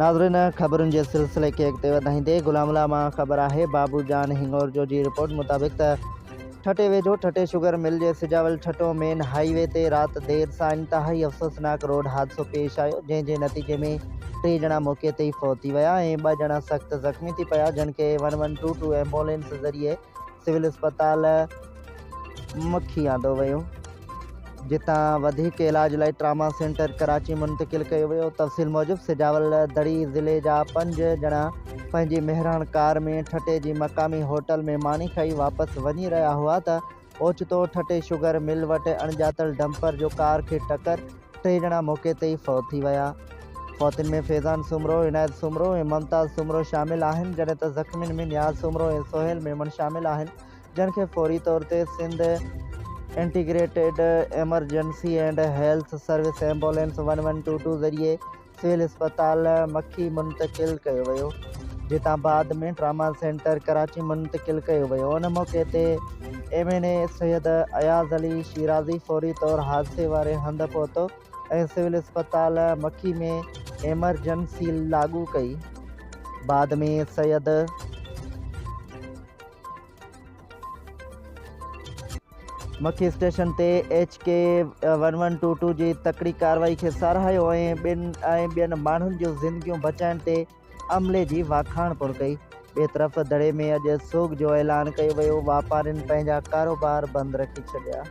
ناظرين خبرن جي سلسلي کي اڳتي وڌائيندي غلام الله مان خبر آهي بابو جان هڱورجو جي رپورٽ مطابق ته ٺٽي ويجهو ٺٽي شگر مل جي سجاول ٺٽو مين هائي وي تي رات دير سان انتهائي افسوسناڪ روڊ حادثو پيش آيو جنهن جي نتيجي ۾ ٽي ڄڻا موقعي تي ئي فوت ٿي ويا ۽ ٻه ڄڻا سخت زخمي ٿي پيا جن کي one one two two ambulance ذريعي سول اسپتال مکي آندو ويو. جتان وڌيڪ علاج لاء ٽراما سينٽر ڪراچي منتقل ڪيو ويو. تفصيل موجب سجاول دڙي ضلعي جا پنج ڄڻا پنهنجي مهراڻ ڪار ۾ ٺٽي جي مقامي هوٽل ۾ ماني کائي واپس وڃي رهيا هئا ته اوچتو ٺٽي شگر مل وٽ اڻڄاتل ڊمپر جو ڪار کي ٽڪر ٽي ڄڻا موقعي تي ئي فوت ٿي ويا. فوتين ۾ فيضان سومرو، عنايت سومرو ۽ ممتاز سومرو شامل آهن، جڏهن ته زخمين ۾ نياز سومرو ۽ سهيل ميمڻ شامل آهن، جن کي فوري طور تي Sindh integrated emergency and health service ambulance one one two two ذريعي سول اسپتال مکي منتقل ڪيو ويو، جتان بعد ۾ ٽراما سينٽر ڪراچي منتقل ڪيو ويو. ان موقعي تي M N A Syed Ayaz Ali Shirazi فوري طور حادثي واري هنڌ پهتو ۽ سول اسپتال مکي ۾ ايمرجنسي لاڳو ڪئي. بعد ۾ سيد. مکي اسٽيشن تي H K one one two two جي تڪڙي ڪارروائي کي ساراهيو ۽ ٻن ۽ ٻين ماڻهن جون زندگيون بچائڻ تي عملي جي واکاڻ پڻ ڪئي. ٻئي طرف دڙي ۾ اڄ سوڳ جو اعلان ڪيو ويو، واپارين پنهنجا ڪاروبار بند رکي ڇڏيا.